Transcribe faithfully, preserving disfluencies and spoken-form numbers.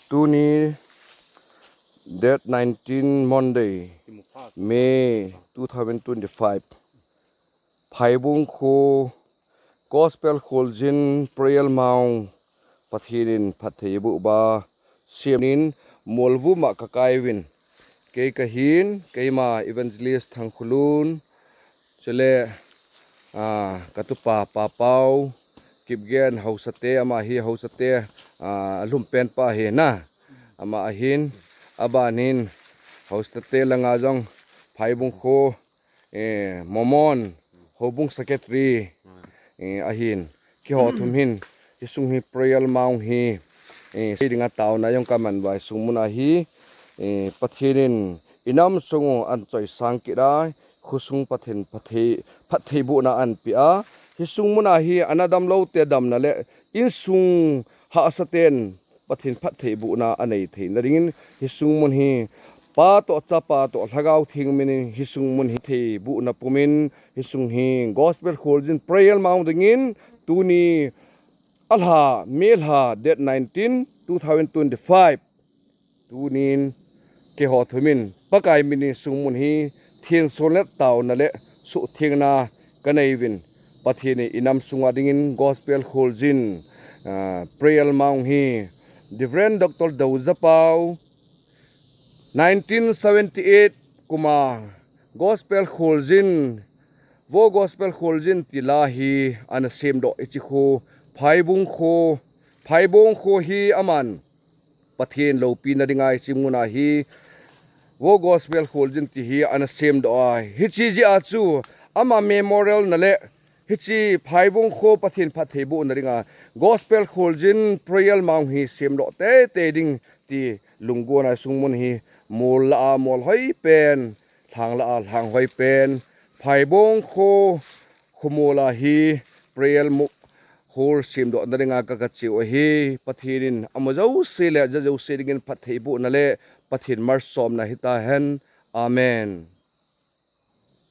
Tuni date nineteen, Monday, May two thousand twenty-five. Phaibung kho Gospel Kholjin Prayer Mount Pathen in phatthei boh ba siam in Molvu ma ka kai uvin. Kei ka hin, keima Evangelist Thangkhulun, chule, ah, ka tupa Pa Pau, Kipgen Hausate, ama hi Hausate, ah, a lhumpen pa hi na. Ama ahin, aban hin, Hausate langa jong, Phaibung kho, eh, Momon, Houbung Secretary, eh, ahin, keiho thum hin, hi sung hi Prayer Mount hi, eh, sei dinga taona jong ka man uva, hi sung mun a hi, eh, Pathen in i nam sung u ahin choisang kit a, khosung Pathen phatthei, phatthei bohna ahin pe a, hi sung mun a hi ana damlou te damna le, insung hahsa ten Pathen phatthei bohna anei theina dingin, hi sung mun hi Pa toh, Chapa toh, Lhagao Theng min in hi sung mun hi phatthei bohna pumin, hi sung hi Gospel Kholjin Prayer Mount dingin, tuni alha, May lha, date nineteen, two thousand twenty-five. Tunin keiho thum in Pakai min in sung mun hi theng sol le taona le suhthengna ka nei uvin, Pathen in i nam sunga dingin Gospel Kholjin, ah, Prayer Mount hi Reverend Doctor Doujapau, nineteen seventy-eight kuma Gospel Kholjin, Vo Gospel Kholjin ti la hi ana semdoh, hiche kho, Phaibung kho, Phaibung kho hi aman Pathen loupina dinga hiche mun a hi Vo Gospel Kholjin ti hi ana semdoh a, hiche jeh a chu ama memorial na le hiche Phaibung kho Pathen phatthei bohna dinga Gospel Kholjin Prayer Mount hi semdoh teitei ding ti lunggel a, hi sung mun hi mol lah a mol hoi pen, lhang lah a lhang hoi pen, Phaibung kho, khomol a hi Prayer Mo-, Hall semdohna dinga ka, ka cheu ahi. Pathen in amajouse le ajajouse dingin phatthei bohna le Pathen malsomna hita hen. Amen.